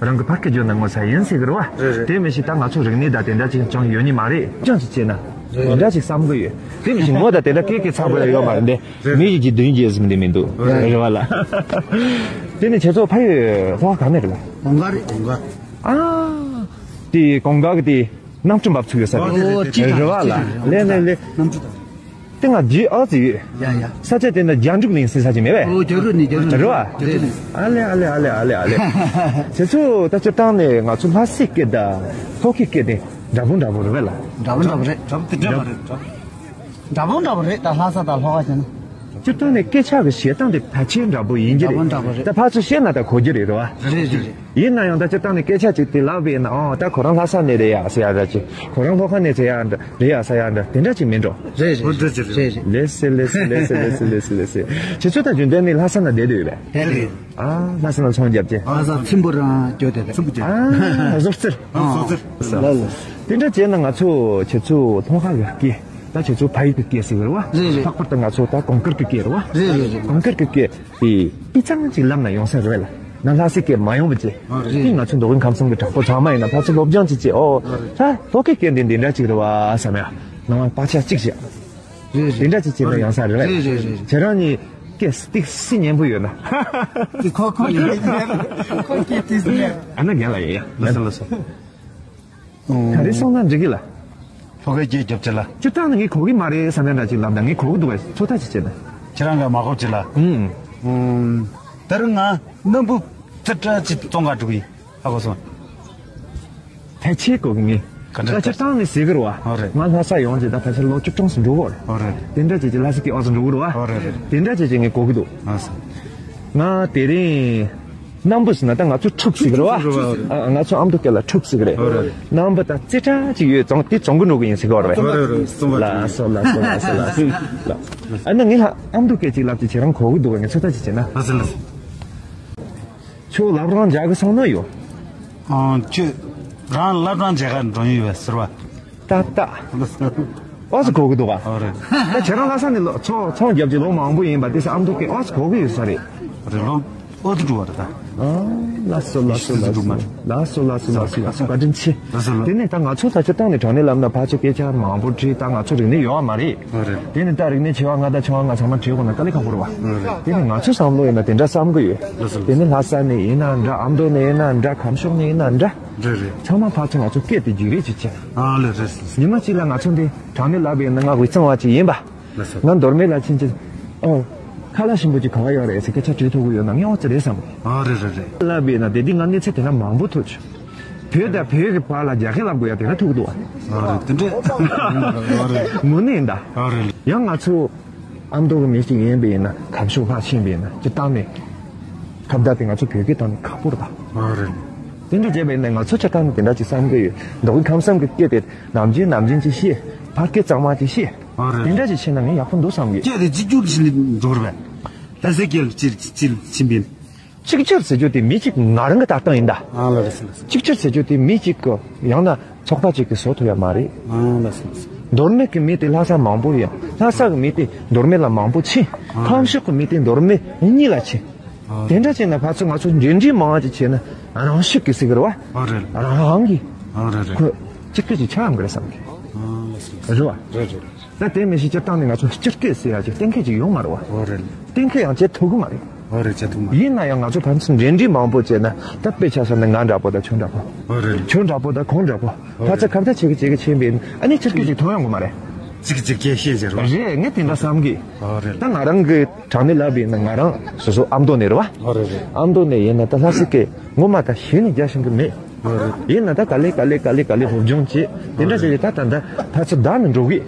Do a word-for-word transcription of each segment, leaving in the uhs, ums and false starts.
རང་གི་ཕར་སྐད་བརྗོད་ན་ངོ་ཚ་ཡིན་ཟེར་གི་རེད་བ། རེད་རེད། དེ་མི་ཤེས་ད་ང་ཚོ་རིག་གནས་དང་དེ་འདྲ་ཅིག་ཅང་ཡོད་ནི་མ་རེད། ཅང་ཅིག་བྱས་ན་རེད། དེ་འདྲ་ཅིག་བསམ་གི་ཡོད། དེ་མི་ཤེས་ངོ་དང་དེ་འདྲ་སྐད་སྐད་ཚགས་པོ་ཡང་ཡོད་མ་རེད་འདི། རེད། མི་ཡི་གི་དུས་ཡུན་རྗེས་ཟིན་འདི་མི་འདུག་རེད། རེད་བ་ལ། དེ་ནི་ཁྱེད་ཚོ་ཕ་ཡུལ་ལྷོ་ཁ་ག་ནས་རེད་ལ། གོང་དཀར་རེད། གོང་དཀར། ཨ། དེ་གོང་དཀར་གི་དེ་གནམ་གྲུ་འབབ་ཚུགས་ཡོད་ས་རེད། ཨོ་ཅི་རེད་བ་ལ། ལེ་ལེ་ལེ། གནམ་གྲུ་དང་། དེ་ང་རྒྱུས་ཨ་ཙི་ཡོད། ཡ་ཡ། ས་ཆ་དེ་ན་རྒྱ་འབྲུག་གླིང་ཟེར་ས་ཅིག་མེད་པས། ཨོ་རྒྱ་རུ་ནི་རྒྱ་རུ་ནི་རེད་བ། རྒྱ་རུ་ནི། ཨ་ལེ་ཨ་ལེ་ཨ་ལེ་ཨ་ལེ་ཨ་ལེ། དེ་ཚོ་ད་སྤྱིར་བཏང་ནས་ང་ཚོ་ལྷ་སའི་སྐད་དང་ལྷོ་ཁའི་སྐད་དེ་འདྲ་པོ་འདྲ་པོ་རེད་བས་ལ། འདྲ་པོ་འདྲ་པོ་རེད། འདྲ་པོ་དེ་འདྲ་པོ་རེད། འདྲ་པོ་འདྲ་པོ་རེད། ད་ལྷ་ས་དང་ལྷོ་ཁ་བྱས་ན། སྤྱིར་བཏང་ནས་སྐད་ཆ་གི་བཤད་སྟངས་དེ་ཕལ་ཆེར་འདྲ་པོ་ཡིན་གྱི་འདྲ་པོ་འདྲ་པོ་རེད། རེད། ད་ཕར་ཚུར་བཤད་ན་ད་གོ་རྒྱུ་རེད་རེད་བ། རེད་རེད་རེད། ཡིན་ན་ཡང་ད་སྤྱིར་བཏང་ནས་སྐད་ཆ་ཅིག་དེ་ལབ་པ་ཡིན་ན་ཨོ་ད་ཁོ་རང་ལྷ་ས་ནས་རེད་ཡ་ཟེར་ཡ་འདྲ་ཅིག་ཁོ་རང་ལྷོ་ཁ་ནས་ཟེར་ཡ་འདྲ་རེད་ཡ་ཟེར་ཡ་འདྲ་དེ་འདྲ་ཅིག་མིན་འགྲོ། རེད་རེད། ཧོ་འདྲ་ཅིག་རེད། རེད་རེད། ལེ་སེ་ལེ་སེ་ལེ་སེ་ལེ་སེ་ལེ་སེ་ལེ་སེ། ཁྱེད་ཚོ་ད་རྒྱུན་ལྡན་ནས་ལྷ་ས་ན་བསྡད་འདོད་ཡོད་པས། བསྡད་འདོད་ཡོད། ཨ་ལྷ་ས་ན་ཚོང་རྒྱབ་ཀྱི། ལྷ་ས་ཚིམ་པོ་རང་སྐྱོ་དེ་རེད། ཚིམ་པོ་རྒྱབ། ཨ་བཟོ་རྩལ། ཨ་བཟོ་རྩལ། ལ་ལ། དེ་འདྲ་བྱས་ན་ང་ཚོ་ཁྱེད་ཚོ་ལྷོ་ཁ་གི་སྐད་ད་ཁྱེད་ཚོ་ཕ་ཡུལ་གི་སྐད་ཟེར་གི་རེད་བ། རེད་རེད། ལྷག་པར་དུ་ང་ཚོ་ད་གོང་དཀར་གི་སྐད་རེད་བ། རེད་རེད་རེད། གོང་དཀར་གི་སྐད། དེ་སྤུས་གཙང་ཅིག་ལབ་ན་ཡོང་ས་རེད་ལ། ནང་ལྷ་སའི་སྐད་མ་ཡོང་བ་ཅེ། ཨ་རེད། དེ་ང་ཚོ་མདོ་དབུས་ཁམས་གསུམ་གྱི་དྲག་པོ་ཚང་མ་ཡིན་ན་ཕར་ཚུར་སློབ་སྦྱོང་ཅིག་བྱེད་ཨོ། ཨ་རེད། ད་ལྷོ་སྐད་སྐད་འདི་འདི་འདྲ་ཅིག་རེད་བ་བསམ་ཡ། ནང་བ་བག་ཆགས་གཅིག་བྱེད། རེད་རེད། དེ་འདྲ་ཅིག་བྱེད་ན་ཡོང་ས་རེད་ལ། རེད་རེད་རེད། ཁྱེད་རང་གཉིས་སྐད་ཏིག་སི་སྙན་པོ་ཡོད་ན། དེ་ཁོ་ཁོ་ཡིན་ཁོ་སྐད་ཏིག་སི་སྙན། ཨ་ན་རྒན་ལ་ཡིན་ཡ། ལགས་སོ་ལགས་སོ། ག་རེ་གསུངས་ན་འགྲིག་གི་ལ། ལྷོ་ཁའི་སྐད་རྒྱབ་ཅིག་ལ། སྤྱིར་བཏང་ནི་ངས་གོ་གི་མ་རེད་བསམ་ཡ་འདྲ་ཅིག་ལབ་ན་ངས་གོ་གི་འདུག་བས་ཚོད་ལྟ་ཅིག་བྱས་ན། ཁྱེད་རང་ག་མ་གོ་ཅིག་ལ། ཨུམ། ཨུམ། དེར་ང་སྣམ་བུ་ཙི་ཏྲ་ཅིག་བཙོང་ག་འགྲོ་གི་ཡིན། ཧ་གོ་སོང་། ཕལ་ཆེར་གོ་གི་ངས། ག་འདྲ་ད་སྤྱིར་བཏང་ནི་ཟེར་གི་རེད་བ། ཨོ་རེད། ང་ལྷ་ས་ཡོང་རྗེས་ད་ཕལ་ཆེར་ལོ་བཅུ་གྲངས་སུ་འགྲོ་གི་རེད། ཨོ་རེད། དེ་འདྲ་ཅིག་ཅིག་ལྷ་ས་སྐད་ཨོ་ཙི་འགྲོ་གི་རེད་བ། ཨོ་རེད་རེད། དེ་འདྲ་ཅིག་ཅིག་ངས་གོ་གི་འདུག་ཨ་ས། ང་དེ་རིང་། སྣམ་བུ་ཟེར་ན་ད་ང་ཚོ་ཕྲུག་ཟེར་གི་རེད་བ། ཨ་ང་ཚོ་ཨ་མདོ་སྐད་ལ་ཕྲུག་ཟེར་གི་རེད། ཨོ་རེད། སྣམ་བུ་དང་རྩེ་གྲ་ཅིག་ཡོད་ཙང་དེ་བཙོང་གི་འགྲོ་གི་ཡིན་ཟེར་གི་རེད། ཨོ་རེད་རེད། ལགས་སོ་ལགས་སོ་ལགས་སོ་ལགས་སོ། ཨ་ན་ངས་ལྷ་ཨ་མདོ་སྐད་ཅིག་ལབ་ཅིག་ཁྱེད་རང་གོ་གི་འདུག་ག་ངས་ཚོད་ལྟ་ཅིག་བྱས་ན། ལགས་སོ་ལགས་སོ། ཁྱོད་བླ་བྲང་མཇལ་གི་སོང་ན་ཡོད། ཨང་ཁྱོད་རང་བླ་བྲང་མཇལ་ག་འགྲོ་ཡི་ཡོད་ཟེར་བ། ཏག་ཏག་ཨོ་ཙི་གོ་གི་འདུག་ག་ཨོ་རེད། ད་ཁྱེད་རང་ལྷ་ས་ནས་ལོ་ཚོང་ཚོང་རྒྱབ་ཀྱི་ལོ་མང་པོ་ཡིན་པ་དེ་ས་ཨ་མདོ་སྐད་ཨོ་ཙི་གོ་གི་ཡོད་ས་རེད། རེད་ལོ། ཨོ་ཙི་འགྲོ་བ་རེད་ད། ཨ་ལགས་སོ་ལགས་སོ་ལགས་སོ་ལགས་སོ་ལགས་སོ་ལགས་སོ་བཀའ་དྲིན་ཆེ། ལགས་སོ་ལགས། དེ་ནས་ད་ང་ཚོ་ད་ཆ་བཏང་ནས་དྲང་གནས་ལབ་ན་ཕལ་ཆེར་སྐད་ཆ་མང་པོ་དྲིས་ད་ང་ཚོ་རིག་གནས་ཡོད་བ་མ་རེད། ཨོ་རེད། དེ་ནས་ད་རིག་གནས་ཆེ་བ་ལྔ་དང་ཆུང་བ་ལྔ་ཚང་མ་དྲིས་དགོས་ན་དཀའ་ལས་ཁག་པོ་རེད་བ། ཨོ་རེད། དེ་ནས་ང་ཚོ་བསམ་བློ་ཡིན་ན་དེ་འདྲ་བསམ་གི་ཡོད། ལགས་སོ་ལགས་སོ། དེ་ནས་ལྷ་ས་ནས་ཡིན་ན་འདྲ་ཨ་མདོ་ནས་ཡིན་ན་འདྲ་ཁམས་ཕྱོགས་ནས་ཡིན་ན་འདྲ། རེད་རེད། ཚང་མ་ཕར་ཚུར་ང་ཚོ་སྐད་དེ་རྒྱུགས་རེས་ཅིག་བྱས། ཨ་ལེ་རེད་རེད། ཉི་མ་གཅིག་ལ་ང་ཚོ་འདི་དྲང་གནས་ལབ་པ་ཡིན་ན་ང་དབུས་གཙང་བ་ཅིག་ཡིན་པ། ལགས་སོ། ང་མདོ་སྨད་ལ་ཕྱིན་ཅི། ཨོ། ཁ་ལག་ཞིམ་པོ་ཅིག་ག་བ་ཡོད་རེད་ཟེར་སྐད་ཆ་དྲིས་ཐུབ་ཀྱི་ཡོད་ན་ངས་ཨོ་ཙི་རེད་བསམ། ཨ་རེད་རེད་རེད། ལབ་པ་ཡིན་ན་དེ་འདི་ང་གནས་ཚུལ་དེ་འདྲ་མང་པོ་ཐུག་བྱུང་། བོད་དང་བོད་ཀྱི་བར་ལ་རྒྱ་སྐད་ལབ་དགོས་ཡ་དེ་འདྲ་ཐུག་འདུག་བ། ཨ་རེད་དེ་འདྲས། ཨ་རེད། དངོས་གནས་ཡིན་ད། ཨ་རེད། ཡང་ང་ཚོ། ཨ་མདོ་གི་མི་ཞིག་ཡིན་པ་ཡིན་ན་ཁམས་ཕྱོགས་ཕར་ཕྱིན་པ་ཡིན་ན་སྤྱིར་བཏང་ནས་ཁ་བརྡ་དེ་ང་ཚོ་བོད་སྐད་བཏང་ནས་ཁག་པོ་རེད་ད། ཨ་རེད། དེ་འདྲ་བྱས་པ་ཡིན་ན་ང་ཚོ་སྤྱིར་བཏང་ནས་དེ་འདྲ་ཅིག་བསམ་གི་ཡོད། མདོ་དབུས་ཁམས་གསུམ་གི་སྐད་དེ་ནམ་རྒྱུན་ནམ་རྒྱུན་ཅིག་བཤད། ཕར་སྐད་གཙང་མ་ཅིག་བཤད། ཨ་རེད། དེ་འདྲ་ཅིག་བྱས་ན་ངས་ཡག་པོ་འདུག་བསམ་གི། སྐད་དེ་གཅིག་གྱུར་ཕྱིན་འགྲོ་རེད་པས། ལྷ་སའི་སྐད་ལ་ཅིག་ཅིག་ཕྱིན་པ་ཡིན། གཅིག་གྱུར་ཟེར་རྒྱུ་དེ་མི་གཅིག་ང་རང་གི་ལྟ་སྟངས་ཡིན་ད། ཨ་ལ་རེད་ཟེར་ལ་ཟེར། གཅིག་གྱུར་ཟེར་རྒྱུ་དེ་མི་གཅིག་གི་ཡང་ན་ཚོགས་པ་གཅིག་གིས་བཟོ་ཐུབ་ཡ་མ་རེད། ཨ་ལ་ཟེར་ལ་ཟེར། མདོ་སྨད་ཀྱི་མི་དེ་ལྷ་ས་མང་པོ་ཡོད། ལྷ་ས་གི་མི་དེ་མདོ་སྨད་ལ་མང་པོ་ཕྱིན། ཨ་ཁམས་ཕྱོགས་ཀྱི་མི་དེ་མདོ་སྨད་གཉིས་ལ་ཕྱིན། ཨ་དེ་འདྲ་བྱས་ན་ཕར་ཚུར་ང་ཚོ་འབྲེལ་འདྲིས་མང་བ་ཅིག་བྱས་ན་རང་ཤུགས་ཀྱིས་ཟེར་གི་རེད་བ། ཨ་རེད། རང་རང་གིས། ཨ་རེད་རེད། ཁོ་གཅིག་གྱུར་ཅིག་ཆགས་ཡོང་གི་རེད་བསམ་གི། ཨ་ལ་ཟེར་ལ་ཟེར། རེད་བ། རེད་རེད། ད་དེ་མི་ཤེས་སྤྱིར་བཏང་ནས་ང་ཚོ་སྤྱི་སྐད་ཟེར་ཡ་ཅིག་གཏན་འཁེལ་ཅིག་ཡོད་མ་རེད་བ། ཨོ་རེད། གཏན་འཁེལ་ཡང་བྱེད་ཐུབ་ཀྱི་མ་རེད། ཨོ་རེད་བྱེད་ཐུབ་མ་རེད། ཡིན་ན་ཡང་ང་ཚོ་ཕན་ཚུན་འབྲེལ་འདྲིས་མང་པོ་བྱས་ན་ད་དཔེ་ཆ་བཞག་ན་ང་འདྲ་པོ་དང་ཁྱོད་འདྲ་པོ། ཨོ་རེད། ཁྱོད་འདྲ་པོ་དང་ཁོང་འདྲ་པོ། ཨོ་ཕ་ཚ་རེད། ཁ་བརྡ་བྱེད་ཀྱི་བྱེད་ཀྱི་ཕྱིན་པས་ཨ་ནི་སྤྱི་སྐད་ཅིག་ཐོན་ཡོང་གི་མ་རེད། གཅིག་གཅིག་སྐད་བཤད་ཟེར་བ། རེད་ངས་དེ་འདྲ་བསམ་གི། ཨོ་རེད། ད་ང་རང་གི་དྲང་གནས་ལབ་པ་ཡིན་ན་ང་རང་སོ་སོ་ཨ་མདོ་ནས་རེད་བ། ཨོ་རེད་རེད། ཨ་མདོ་ནས་ཡིན་ན་ད་ལྷ་སའི་སྐད་ངོ་མ་ད་གཞི་ནས་རྒྱག་ཤེས་ཀྱི་མེད། ཨོ་རེད། ཡིན་ན་ད་ག་ལེ་ག་ལེ་ག་ལེ་ག་ལེ་སློབ་སྦྱོང་བྱེད་དེ་འདྲ་བྱས་ཏེ་ད་ད་ད་ཕར་ཚུར་བདའ་ནས་འགྲོ་གི།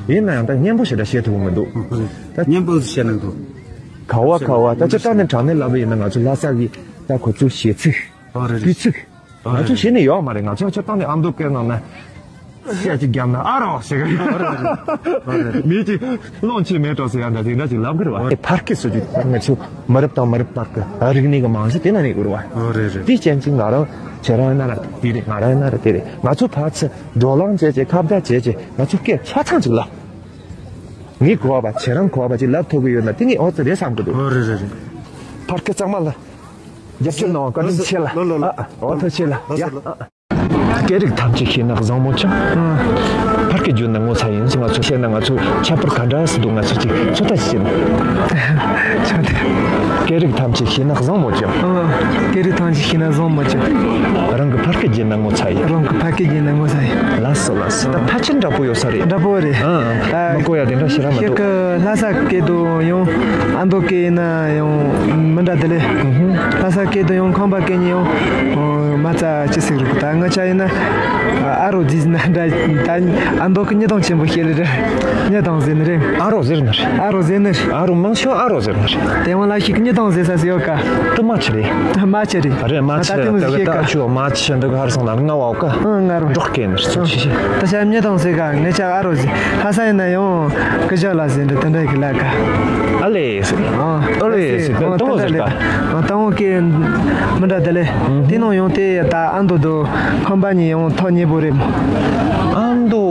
ཡིན་ན་ཡང་ད་སྙན་པོ་ཞེ་དྲག་བཤད་ཐུབ་ཀྱི་མི་འདུག་ད་སྙན་པོ་བཤད་ན་འདུག་ག་བ་ག་བ་ད་ཅི་ལྟ་ནས་དྲང་གནས་ལབ་པ་ཡིན་ན་ང་ཚོ་ལྷ་ས་གི་ད་གོ་ཚུལ་བྱེད་ཚིག་ཨོ་རེད། སྤུས་ཚིག་ཨོ་ང་ཚོ་རེད། གཞི་ནས་ཡོད་མ་རེད། ང་ཚོ་ཅི་ལྟ་ནས་ཨ་མདོ་སྐད་ནང་ན་སྐད་ཅིག་བརྒྱབ་ན་ཨ་རོ་ཟེར་གི་རེད། མི་གཅིག་སློང་ཆེ་མེད་འགྲོ་ཟེར་ཡ་འདྲ་དེ་འདྲ་ཅིག་ལབ་གི་རེད་བ། ཕར་སྐད་ཟེར་རྒྱུ་ད་ང་ཚོ་མི་རབས་དང་མི་རབས་བར་གི་རིག་གནས་ཀྱི་རྨང་གཞི་དེ་ན་གནས་དགོས་རེད་བ། ཨོ་རེད་རེད། དེའི་རྐྱེན་གྱིས་ང་རང་ཁྱེད་རང་ཡིན་ན་ར་དེ་རེད། ང་རང་ཡིན་ན་ར་དེ་རེད། ང་ཚོ་ཕར་ཚུར་བགྲོ་གླེང་བྱས་བྱས་ཁ་བརྡ་བྱས་བྱས་ང་ཚོ་སྐད་ཆ་ཚང་ཅིག་ལབ། ངས་གོ་བ་ཁྱེད་རང་གོ་བ་ཅིག་ལབ་ཐུབ་ཀྱི་ཡོད་ན་དེ་ངས་ཨོ་ཙི་རེད་བསམ་གི་འདུག་ཨོ་རེད་རེད་རེད། ཕར་སྐད་གཙང་མ་ལ། རྒྱབ་སྐྱོར་གནང་བ་བཀའ་དྲིན་ཆེ་ལ། ལོ་ལོ་ལོ། ཨ་ཨ། འོ་ཐུགས་རྗེ་ཆེ་ལ། ཡ། ཨ་ཨ། སྐད་རིགས་ཐམས་ཅད་ཤེས་ན་བཟང་མོ་ཅང་། ཨ། ཕ་སྐད་བརྗོད་ན་ངོ་ཚ་ཡིན་ཟེར། ང་ཚོ་བཤད་ན་ང་ཚོ་ཁྱད་པར་ག་འདྲ་ཟེར་འདུག་ང་ཚོ་ཅིག་ཚོད་ལྟ་ཞིག་བྱེད་ན། ཆོག་སྟེ། སྐད་རིགས་ཐམས་ཅད་ཤེས་ན་བཟང་མོ་ཅང་། ཨ། སྐད་རིགས་ཐམས་ཅད་ཤེས་ན་བཟང་མོ་ཅང་། རང་གི་ཕ་སྐད་བརྗོད་ན་ངོ་ཚ་ཡིན། རང་གི་ཕ་སྐད་བརྗོད་ན་ངོ་ཚ་ཡིན། ལགས་སོ་ལགས་སོ། ད་ཕལ་ཆེར་འདྲ་པོ་ཡོད་ས་རེད། འདྲ་པོ་རེད། ཨ་ཨ། ད་མི་གོ་ཡ་དེ་འདྲ་ཞེ་དྲག་མི་ཁྱེད་འདུག་ཀྱི་ལྷ་ས་སྐད་དུ་ཡང་ཨ་མདོ་སྐད་ཡིན་ན་ཡང་མི་འདྲ་དེ་ལས། ཨུ་ཧུ། ལྷ་ས་སྐད་དུ་ཡང་ཁམས་པ་སྐད་ནས་ཡང་ཨོ་མ་རྩ་ཅི་ཟེར་རུ། ད་ང་ཅག་ཡིན་ན་ཨ་རོ་ཟེར་ན་འདྲ། ད་ཨ་མདོ་གི་གཉིས་དང་ཆེན་པོ་ཤེས་ལེ་རེད། གཉིས་དང་ཟེར་ནི་རེད། ཨ་རོ་ཟེར་ནི་རེད། ཨ་རོ་ཟེར་ནི་རེད། ཨ་རོ་མང་ཤོས་ཨ་རོ་ཟེར་ནི་རེད། དེ་བ་ལ་ཞིག་གཉིས་དང་ཟེར་ས་ཟེར་ཡོད་ཀ། དུ་མ་ཆི་རེད། མ་ཆི་རེད། རེད། མ་ཆི་ད་ལྟ་དེ་མོ་ཟིག་ད་ཤེས་ཀ། ད་ཆུ་མ་ཆི་འདུག་ཧར་སོང་ལ་རྔ་བ་ཀ། ཨ་རྔ་རོ། འབྲོག་སྐད་ནི་རེད། ཚོ་ཆི་ཤེས། ད་ཤ་མྱི་དང་ཟེར་ག། ངེད་ཅག་ཨ་རོ་ཟེར། ལྷ་ས་ཡིན་ན་ཡང་ཀི་ཇག་ལ་ཟེར་འདྲ་དེ་འདྲ་གི་ལ་ག། ཨ་ལེ་ཟེར། ཨ་ཨ་ལེ་ཟེར། ཨ་ད་ལྟ་ཟེར་ལེ། ག། ཨ་ད་འོང་ཀི་མི་འདྲ་དེ་ལེ། དེ་ནང་ཡང་དེ་ད་ཨ་མདོ་དུ་ཁམས་པ་ནི་ཡང་ཐོག་ཉེ་པོ་རེད་མོ། ཨ་མདོ།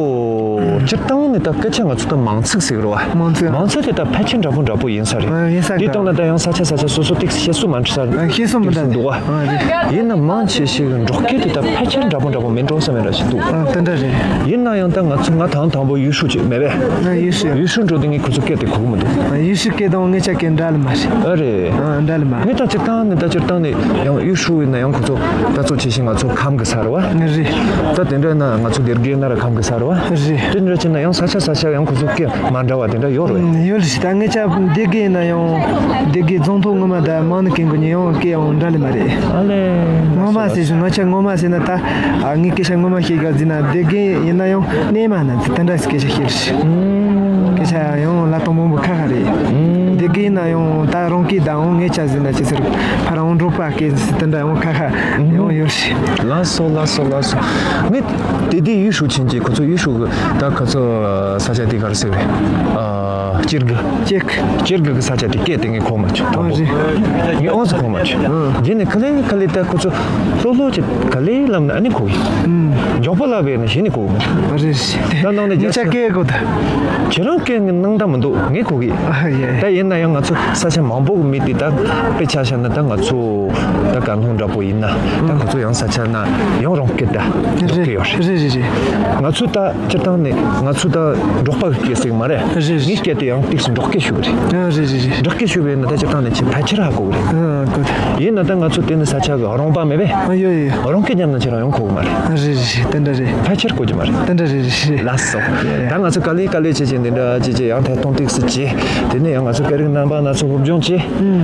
སྤྱིར་བཏང་ནི་ད་སྐད་ཆ་ང་ཚོ་ད་མང་ཚིག་ཟེར་རོ་བ། མང་ཚིག་མང་ཚིག་དེ་ད་ཕལ་ཆེར་འདྲ་པོ་འདྲ་པོ་ཡིན་ས་རེད། ཨ་ཡིན་ས་ག། དེ་ལྟ་ན་ད་ཡང་ས་ཆ་ས་ཆ་སོ་སོ་ཏིག་ཙམ་བཤད་སྲོལ་མ་འདྲ་ས་རེད། ཨ་བཤད་སྲོལ་མི་འདྲ་ཏིག་ཙམ་འདུག་བ། ཨ་རེད། ཡིན་ན་མང་ཆེ་ཤོས་ཀྱི་འབྲོག་སྐད་དེ་ད་ཕལ་ཆེར་འདྲ་པོ་འདྲ་པོ་མིན་འགྲོ་བསམ་ཡ་འདྲ་ཞིག་འདུག་ཨ་དེ་འདྲ་རེད། ཡིན་ན་ཡང་ད་ང་ཚོ་ང་དང་དང་པོ་ཡུལ་ཤུལ་ཅིག་མེད་པས། ཨ་ཡུལ་ཤུལ། ཡུལ་ཤུལ་འགྲོ་དུས་ངས་ཁོ་ཚོ་སྐད་དེ་གོ་གི་མི་འདུག་ཨ་ཡུལ་ཤུལ་སྐད་དང་ངེད་ཅག་སྐད་འདྲ་ལ་མ་རེད། ཨ་རེད། ཨ་འདྲ་ལ་མ། ངས་ད་སྤྱིར་བཏང་ནས་ད་སྤྱིར་བཏང་ནས་ཡང་ཡུལ་ཤུལ་ཡིན་ན་ཡང་ཁོ་ཚོ་ད་གཙོ་ཆེ་ཤོས་ང་ཚོ་ཁམས་ཀྱི་ས་རེད་བ། རེད། ད་དེ་འདྲ་ན་ང་ཚོ་སྡེ་དགེ་ན་ར་ཁམས་ཀྱི་ས་རེད་བ། རེད། དེ་འདྲ་བྱས་ན་ཡང་ས་ཆ་ས་ཆ་ཡང་ཁོ་ཚོ་སྐད་མ་འདྲ་བ་དེ་འདྲ་ཡོད་རེད། ཡོད་རེད། ད་ངེད་ཅག་སྡེ་དགེ་ཡིན་ན་ཡང་སྡེ་དགེ་རྫོང་ཐོག་ངོ་མ་ད་མང་ནི་གན་གོ་ཉེ་ཡང་སྐད་ཡང་འདྲ་ལེ་མ་རེད། ཨ་ལེ། ངོ་མ་ཟེར་ཞིང་ང་ཅག་ངོ་མ་ཟེར་ན་ད་ཨ་ངའི་སྐད་ཆ་ངོ་མ་ཤེས་ག་ཟེར་ན་སྡེ་དགེ་ཡིན་ན་ཡང་གནས་མ་ན་ཟེར་དེ་འདྲ་སྐད་ཆ་ཤེས་རེད། སྐད་ཆ་ཡང་ལ་དང་མང་པོ་ཁ་ཁ་རེད། སྡེ་དགེ་ཡིན་ན་ཡང་ད་རང་སྐད་ད་འོང་ངེད་ཅག་ཟེར་ན་ཅི་ཟེར་ཕ་རང་འབྲོག་པ་སྐད་ཟེར་དེ་འདྲ་ཡང་ཁ་ཁ་ཡང་ཡོད་རེད། ལགས་སོ་ལགས་སོ་ལགས་སོ། ངས་དེ་དུས་ཡུལ་ཤུལ་ཕྱིན་གྱི་ཁོ་ཚོ་ཡུལ་ཤུལ་གི་ད་ཁོ་ཚོ་ས་ཆ་དེ་ག་རེ་ཟེར་རེད། ཨ་སྐྱེ་རྒུ། སྐྱེ་རྒུ། སྐྱེ་རྒུ་གི་ས་ཆ་དེ་སྐད་དེ་ངས་གོ་མ་བྱུང་། ཨ་རེད། ངས་ཨོ་ཙི་གོ་མ་བྱུང་། ཨ། རྗེས་ནས་ག་ལེ་ག་ལེ་ད་ཁོ་ཚོ་ལྷོད་ལྷོད་ཅིག་ག་ལེ་ལབ་ན་ཨ་ནི་གོ་གི། ཨུམ། མགྱོགས་པོ་ལབ་པས་ན་གཞི་ནས་གོ་གི། ཨ་རེད་རེད། ད་ནང་ནས་ངེད་ཅག་སྐད་གོ་ད། ཁྱེད་རང་སྐད་ངས་སྣང་དག་མི་འདུག་ངས་གོ་གི། ཨ་ཡེ། ད་ཡིན་ན་ཡང་ང་ཚོ་ས་ཆ་མང་པོ་གི་མི་དེ་ད་དཔེ་ཆ་བཞག་ན་ད་ང་ཚོ་ད་དཀར་ལྷུང་འདྲ་པོ་ཡིན་ན་ད་ཁོ་ཚོ་ཡང་ས་ཆ་ན་ཡང་རང་སྐད་ད་འགྲོ་གི་ཡོད་རེད། རེད་རེད་རེད། ང་ཚོ་ད་སྤྱིར་བཏང་ནས་ང་ཚོ་ད་འབྲོག་པ་གི་སྐད་ཟེར་གི་མ་རེད། རེད་རེད། ངའི་སྐད་དེ་ཡང་ཏིག་ཙམ་འབྲོག་སྐད་ཞུ་གི་རེད། ཨ་རེད་རེད་རེད། འབྲོག་སྐད་ཞུ་བས་ན་ད་སྤྱིར་བཏང་ནས་ཁྱེད་ཕལ་ཆེར་ཧ་གོ་གི་རེད། ཨ་གོ། ཡིན་ན་ད་ང་ཚོ་དེ་ནི་ས་ཆ་གི་རོང་པ་མེད་པས། ཨ་ཡོད་ཡོད། རོང་སྐད་ཉམས་ན་ཁྱེད་རང་ཡང་གོ་གི་མ་རེད། ཨ་རེད་རེད་རེད། དེ་འདྲ་རེད། ཕལ་ཆེར་གོ་གི་མ་རེད། དེ་འདྲ་རེད་རེད་རེད། ལགས་སོ། ཡ་ཡ། ད་ང་ཚོ་ག་ལེ་ག་ལེ་བྱེད་ཀྱིན་དེ་འདྲ་བྱེད་ཀྱིན་ཡང་ཐད་གཏོང་ཏིག་ཙམ་བྱེད། དེ་ནས་ཡང་ང་ཚོ་སྐད་རིགས་རྣམ་པ་སྣ་ཚོགས་སློབ་སྦྱོང་བྱེད།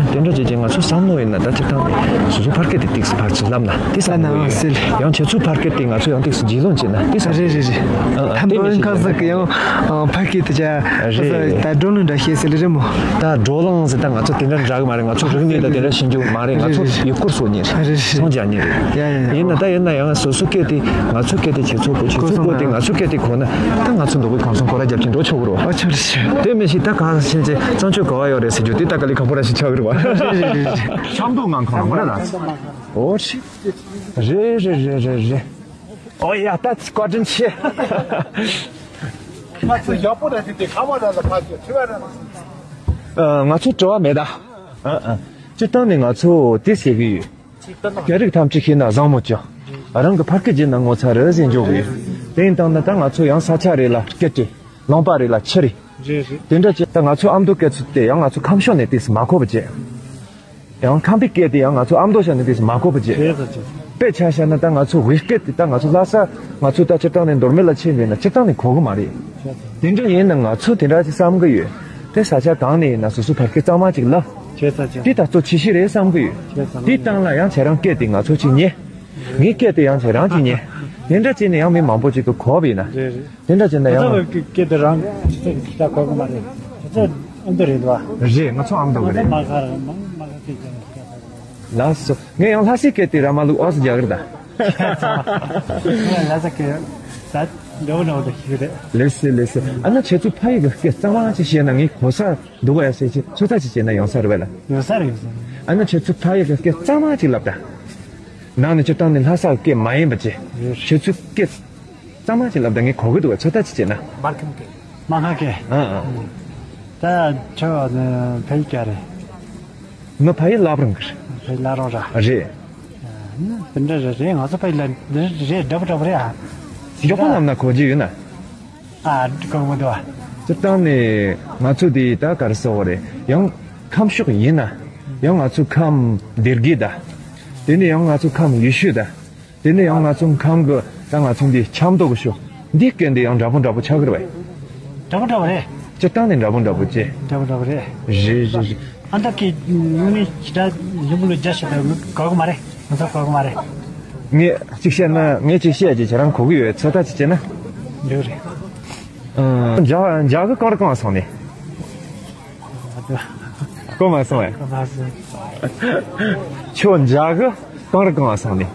ཨུམ། དེ་འདྲ་བྱེད་ཀྱིན་ང་ཚོ་བསམ་བློ་ཡིན་ན་ད་སྤྱིར་བཏང་ནས་སོ་སོ་ཕ་སྐད་དེ་ཏིག་ཙམ་ཕར་ཚུར་བསླབ་ན་དེ་བསམ་བློ་ཡོད། ཡང་ཁྱེད་ཚོའི་ཕ་སྐད་དེ་ང་ཚོ་ཡང་ཏིག་ཙམ་རྒྱུས་ལོན་བྱེད་ན་དེ་བསམ་བློ་ཡོད། རེད་རེད་རེད། ཨ་ཨ། ད་དེ་མདོ་མིན་ཁ་ཤས་ཀྱི་ཡང་ཕ་སྐད་དེ་ཅག་རེད། ད་བགྲོ་གླེང་འདྲ་བཤད་ཟེར་ལེ་རེད་མོ། ད་བགྲོ་གླེང་ཟེར་ད་ང་ཚོ་དེ་འདྲ་འདྲ་གི་མ་རེད། ང་ཚོ་རིག་གནས་དང་དེ་འདྲ་ཤེས་རྒྱུ་མ་རེད། ང་ཚོ་རེད་རེད། ཡུལ་སྐོར་སོགས་ཉིད་རེད། རེད་རེད། སངས་རྒྱས་ཉིད་རེད། ཡ་ཡ་ཡ། ཡིན་ན་ད་ཡིན་ན་ཡང་སོ་སོ་སྐད་དེ་ང་ཚོའི་སྐད་དེ་ཁྱེད་ཚོ་གོ། ཁྱེད་ཚོ་གོ་དེ་ང་ཚོའི་སྐད་དེ་གོ་ན་ད་ང་ཚོ་འདུག་གི་གང་སོང་ཁོ་ར་རྒྱབ་ཀྱི་འགྲོ་ཆོག་གི་རེད་བ། ཨ་ཆོག་རེད་ཆོག། དེ་མི་ཤེས་ད་གང་ཕྱིན་ཆད་བཙན་བྱོལ་ག་བ་ཡོད་རེད་ཟེར་རྒྱུ་དེ་ད་ག་ལེ་ཁག་པོ་ར་ཞིག་ཆགས་གི་རེད་བ། རེད་རེད་རེད་རེད། ཆབ་མདོ་ངང་ཁོང་མ་རེད་ལ། ཨོ་ཤི། རེད་རེད་རེད་རེད་རེད། ཨོ་ཡ་ད་བཀའ་དྲིན་ཆེ། ང་ཚོ་ཡག་པོ་རེད་དེ་དེ་ཁ་བ་ར་ལ་ཕ་གི་ཁྲི་བ་ར་ལ། ཨ་ང་ཚོ་དྲི་བ་མེད་ད། ཨ་ཨ། སྤྱིར་བཏང་ནས་ང་ཚོ་དེ་ཟེར་གི་ཡོད། སྐད་རིགས་ཐམས་ཅད་ཤེས་ན་བཟང་མོ་ཅིག་རང་གི་ཕ་སྐད་བརྗེད་ན་ངོ་ཚ་རེད་ཟེར་འཇོག་གི་ཡོད། དེ་ཡིན་དང་ན་ད་ང་ཚོ་ཡང་ས་ཆ་རེ་ལ་སྐད་དེ། ལུང་པ་རེ་ལ་ཆུ་རེ། རེད་རེད། དེ་འདྲ་ཅིག་ད་ང་ཚོ་ཨ་མདོ་སྐད་ཚོ་དེ་ཡང་ང་ཚོ་ཁམས་ཕྱོགས་ནས་དེས་མ་གོ་བ་བྱས། ཡང་ཁམས་པའི་སྐད་དེ་ཡང་ང་ཚོ་ཨ་མདོ་ཤ་ནས་དེས་མ་གོ་བ་བྱས། རེད་ད་ཅིག་དཔེ་ཆ་བཞག་ན་ད་ང་ཚོ་བོད་སྐད་དེ་ད་ང་ཚོ་ལྷ་ས་ང་ཚོ་ད་སྤྱིར་བཏང་ནས་མདོ་སྨད་ལ་ཕྱིན་པས་ན་སྤྱིར་བཏང་ནས་གོ་གི་མ་རེད། རེད་ད། དེ་འདྲ་ཡིན་ན་ང་ཚོ་དེ་འདྲ་ཅིག་བསམ་གི་ཡོད། དེ་ས་ཆ་གང་ནས་ཡིན་ན་སོ་སོ་བར་སྐད་གཙང་མ་ཅིག་ལབ། རེད་ད་ཅིག་དེ་ད་གཙོ་ཆེ་ཤོས་རེད་བསམ་གི་ཡོད། རེད་ད། དེ་སྟེང་ལ་ཡང་ཁྱེད་རང་སྐད་དེ་ང་ཚོ་ཅིག་ཉན། ངའི་སྐད་དེ་ཡང་ཁྱེད་རང་ཅིག་ཉན། དེ་འདྲ་བྱས་ནས་ཡང་མི་མང་པོ་ཅིག་ཏུ་གོ་བས་ན། རེད་རེད། དེ་འདྲ་བྱས་ན་ཁྱེད་ཡང་ཚོ་གི་སྐད་དེ་རང་ཁྱེད་ཚོ་གི་ཁྱེད་ཚོ་གོ་གི་མ་རེད། ཁྱེད་ཚོ་ཨ་མདོ་རེད་འདུག་བ། རེད། ང་ཚོ་ཨ་མདོ་གི་རེད། མ་ཁ་ར་མ་མ་ཁ་སྐད་ཀྱང་སྐད་ཁ་ར། ལགས་སོ། ངས་ཡང་ལྷ་སའི་སྐད་དེ་ར་མ་ལུག་ཨོ་སི་རྒྱག་གི་རེད་ད། ལྷ་ས་སྐད་ད་འདྲ་བོ་འདྲ་བོ་འདྲ་ཞིག་རེད། ལེགས་སེ་ལེགས་སེ། ཨ་ན་ཁྱེད་ཚོ་ཕ་ཡུལ་གི་སྐད་གཙང་མ་ཅིག་བཤད་ན་ངས་གོ་ས་འདུག་བ་ཡ་ཟེར་ཅིག་ཚོད་ལྟ་ཅིག་བྱས་ན་ཡོང་ས་རེད་བས་ལ། ཡོང་ས་རེད་ཡོང་ས་རེད། ཨ་ན་ཁྱེད་ཚོ་ཕ་ཡུལ་གི་སྐད་གཙང་མ་ཅིག་ལབ་ད། ནང་ནས་སྤྱིར་བཏང་ནས་ལྷ་ས་སྐད་མ་ཡིན་པ་ཅིག་རེད། ཁྱེད་ཚོའི་སྐད་གཙང་མ་ཅིག་ལབ་ད་ངས་གོ་གི་འདུག་བ། ཚོད་ལྟ་ཅིག་བྱས་ན། སྨར་ཁམས་སྐད། སྨར་ཁམས་སྐད། ཨ་ཨ། ད་ཁྱོད་ནི་ཕ་ཡུལ་ག་རེད། ངའི་ཕ་ཡུལ་བླ་བྲང་གི་རེད། ལ་རང་ར། རེད། དེ་འདྲ་རེད། རེད། ང་ཚོ་པའི་ལ་འདི་རེད། འདྲ་པོ་འདྲ་པོ་རེད་ཨ། མགྱོགས་པོ་ལམ་ན་གོ་རྒྱུ་ཡོད་ན། ཨ་གོ་མི་འདུག་ཨ། སྤྱིར་བཏང་ནས་ང་ཚོ་དེ་ད་ག་རེ་ཟེར་དགོས་རེད། ཡང་ཁམས་ཕྱོགས་ཡིན་ན་ཡང་ང་ཚོ་ཁམས་སྡེ་དགེ་ད། དེ་ནས་ཡང་ང་ཚོ་ཁམས་ཡུལ་ཤུལ་ད། དེ་ནས་ཡང་ང་ཚོ་ཁམས་གི་ད་ང་ཚོ་འདི་ཆབ་མདོ་གི་ཕྱོགས་འདི་སྐད་འདི་ཡང་འདྲ་པོ་འདྲ་པོ་ཆགས་ཀྱི་རེད་པས། འདྲ་པོ་འདྲ་པོ་རེད། སྤྱིར་བཏང་ནས་འདྲ་པོ་འདྲ་པོ་ཅེ། འདྲ་པོ་འདྲ་པོ་རེད། རེད་རེད་རེད། ཨ་ད་ཀི་ངོ་ནས་ཇི་ལྟར་ཡུམ་ལོ་རྒྱ་ཞིག་ད་གོ་གི་མ་རེད། ང་ཚོ་གོ་གི་མ་རེད། ངས་གཅིག་བཤད་ན། ངས་གཅིག་བཤད་ཀྱི་ཁྱེད་རང་གོ་གི་ཡོད། ཚོད་ལྟ་ཅིག་བྱས་ན། འདྲ་རེད། ཨ། འཇག་འཇག་གི་གང་རུ་གང་སོང་ནས། གོ་མ་སོང་ཨེ། གོ་མ་སོང་། ཁྱོད་འཇག་གི་གང་རུ་གང་སོང་ནས།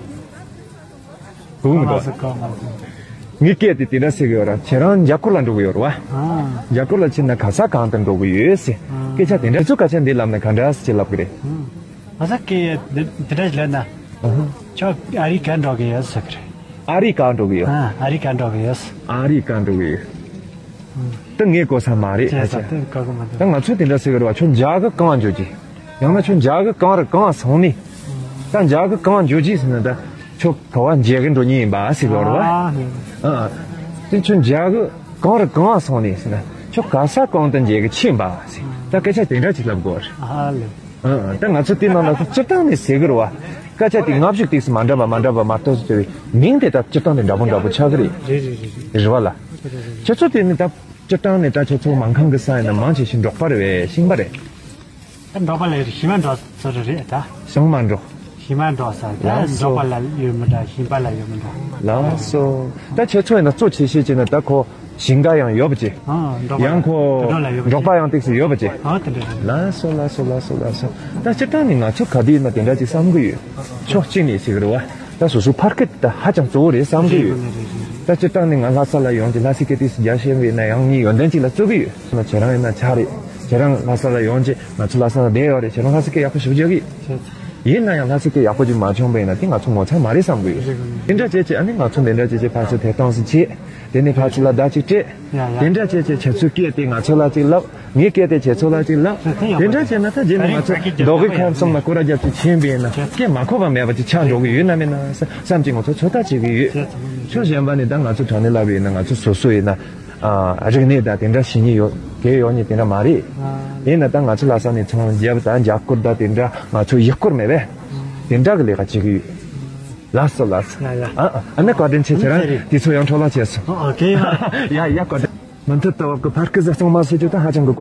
གོ་མི་འདུག་ཨ། གོ་མ་སོང་། ངའི་སྐད་དེ་དེ་འདྲ་ཟེར་གི་ཡོད་ར། ཁྱེད་རང་འཇའ་གུར་ལ་འགྲོ་གི་ཡོད་ར་བ། ཨ། འཇའ་གུར་ལ་ཕྱིན་ན་ག་ས་གང་དུ་འགྲོ་གི་ཡོད་ཟེར། ཨ། སྐད་ཆ་དེ་འདྲ་ཚོ་སྐད་ཆ་འདི་ལབ་ན་ག་འདྲ་ཟེར་ལབ་གི་རེད། ཨ། ང་ཚོ་སྐད་དེ་དེ་འདྲ་ཞིག་ལབ་ན། ཨ་ཧ། ཁྱོད་ཨ་རི་ག་འགྲོ་གི་ཡོད་ཟེར་གི་རེད། ཨ་རི་ག་འགྲོ་གི་ཡོད། ཨ། ཨ་རི་ག་འགྲོ་གི་ཡོད། ཨ་རི་ག་འགྲོ་གི་ཡོད། ད་ངས་གོ་ས་མ་རེད། ཁྱེད་ས་ད་ཆ་དེ་ག་གི་མ་འདུག་ད་ང་ཚོས་དེ་འདྲ་ཟེར་གི་རེད་བ། ཁྱོད་འཇག་གི་གང་འགྱོ་གི། ཡང་ན་ཁྱོད་འཇག་གི་གང་རུ་གང་སོང་ནི། ད་འཇག་གི་གང་འགྱོ་གི་ཟེར་ན་ད་ཁྱོད་ག་བ་མཇལ་གི་འགྲོ་ཉེན་ཡིན་པ་ཟེར་གི་རེད་བ། ཨ། དེ་ཁྱོད་འཇག་གི་གང་རུ་གང་སོང་ནི་ཟེར་ན་ཁྱོད་ག་ས་གང་དུ་མཇལ་གི་ཕྱིན་པ་ཟེར། ད་སྐད་ཆ་དེ་འདྲ་ཅིག་ལབ་དགོས་རེད། ཨ་ལེ། ཨ། ད་ང་ཚོ་དེ་ནང་ལ་སྤྱིར་བཏང་ནས་ཟེར་གི་རེད་བ། སྐད་ཆ་དེ་སྔ་གཞུག་ཏིག་ཙམ་མ་འདྲ་བ་མ་འདྲ་བ་མ་གཏོགས་ཟེར་བའི་མིང་དེ་ད་སྤྱིར་བཏང་ནས་འདྲ་པོ་འདྲ་པོ་ཆགས་གི་རེད། རེད་རེད་རེད་རེད། རེད་བ་ལ། ཁྱེད་ཚོ་དེ་ནི་ད་སྤྱིར་བཏང་ནས་ད་ཁྱེད་ཚོ་མང་ཁང་གི་ས་ཡིན་ན་མང་ཆེ་ཤིང་འབྲོག་པ་རེད་བས། ཤིང་པ་རེད། ད་འབྲོག་པ་ལ་ཞིང་མ་འབྲོག་ཚོ་རེ་རེད་ད། ཞིང་མ་འབྲོག་ཞིང་མ་འབྲོག་ས་ད། ལགས་སོ། འབྲོག་པ་ལ་ཡོད་མི་འདྲ། ཞིང་པ་ལ་ཡོད་མི་འདྲ། ལགས་སོ། ད་ཁྱེད་ཚོ་ཡིན་ན་གཙོ་ཆེ་ཤོས་ཅིག་ནི་ད་ཁོ་ཞིང་ཁ་ཡང་ཡོད་པ་ཅིག་ཨ། འབྲོག་པ་ཡང་ཁོ་དེ་འདྲ་ལ་ཡོད་པ་འབྲོག་ཅིག་པ་ཡང་ཏིག་ཙམ་ཡོད་པ་ཅིག་ཨ། དེ་འདྲ་རེད། ལགས་སོ་ལགས་སོ་ལགས་སོ་ལགས་སོ། ད་སྤྱིར་བཏང་ནི་ང་ཚོ་ག་དུས་ཡིན་ན་དེ་འདྲ་ཅིག་བསམ་གི་ཡོད། ཕྱོགས་གཅིག་ནས་ཟེར་གི་རེད་བ། ད་སོ་སོ་ཕར་སྐད་ད་ཧ་ཅང་གཙོ་བོ་རེད་བསམ་གི་ཡོད། རེད་རེད་རེད། ད་སྤྱིར་བཏང་ནི་ང་ལྷ་ས་ལ་ཡོང་གི་ལྷ་སའི་སྐད་ཏིག་ཙམ་རྒྱག་ཤེས་པ་ཡིན་ན་ཡང་ངའི་ཡོན་ཏན་ཅིག་ལ་བརྩི་གི་ཡོད། ཁྱེད་རང་ཡིན་ན་ཆ་རེད། ཁྱེད་རང་ལྷ་ས་ལ་ཡོང་རྗེས་ང་ཚོ་ལྷ་ས་ལ་བསྡད་ཡོད་རེད། ཁྱེད་རང་ལྷ་སའི་སྐད་ཡག་པོ་ཞེ་པོ་རྒྱག་གི་ཡོད། ཡིན་ན་ཡང་ལྷ་སའི་སྐད་ཡག་པོ་ཅིག་མ་བྱུང་བ་ཡིན་ན་དེ་ང་ཚོ་ངོ་ཚ་མ་རེད་བསམ་གི་ཡོད། དེ་འདྲ་བྱས་བྱས་ཨ་ནི་ང་ཚོ་འདི་འདྲ་བྱས་བྱས་ཕར་ཚུར་དེ་སྟངས་སུ་བྱས། དེ་ནས་ཕར་ཚུར་ལ་བརྡ་ཅིག་སྤྲད། ཡ་ཡ། དེ་འདྲ་བྱས་བྱས་ཁྱེད་ཚོའི་སྐད་དེ་ང་ཚོ་ལ་ཅིག་ལབ། ངའི་སྐད་དེ་ཁྱེད་ཚོ་ལ་ཅིག་ལབ། དེ་འདྲ་བྱས་ན་ད་རྗེས་ནས་ང་ཚོ་རྡོ་སྒུག་ཁམས་གསུམ་ལ་སྐོར་ར་རྒྱབ་ཅིག་ཕྱིན་པ་ཡིན་ན་སྐད་མ་གོ་བ་མེད་པ་ཅིག་ཆགས་འགྲོ་གི་ཡོད་ན་མེད་ན་བསམ་གྱི་ང་ཚོ་ཚོད་ལྟ་བྱེད་ཀྱི་ཡོད། ཕྱོགས་གཞན་པ་ནས་ད་ང་ཚོ་དྲང་གནས་ལབ་པ་ཡིན་ན་ང་ཚོ་སོ་སོ་ཡིན་ན། ཨ། རིག་གནས་དང་དེ་འདྲ་ཤེས་ཉེན་ཡོད། གལ་ཡོད་ཉེན་དེ་འདྲ་མ་རེད། ཡིན་ན་ད་ང་ཚོ་ལྷ་ས་ནས་ཚོང་རྒྱབ་དང་འཇའ་སྐོར་དང་དེ་འདྲ་ང་ཚོ་ཡུལ་སྐོར་མེད་པས། དེ་འདྲ་གི་ལས་ཀ་བྱེད་ཀྱི་ཡོད། ལགས་སོ་ལགས་སོ། ཡ་ཡ། ཨ་ཨ་ནི་བཀའ་དྲིན་ཆེ། ཁྱེད་རང་དེ་ཚོ་ཡང་འཕྲོ་བརླག་བྱས་སོང་། ཨོ་ཨོ་ཁེ། ཡ་ཡ་བཀའ་དྲིན། མུ་མཐུད་དུ་བབ་གི་ཕར་སྐུ་ཟ་གཙང་མ་ཟེར་རྒྱུ་ད་ཧ་ཅང་གི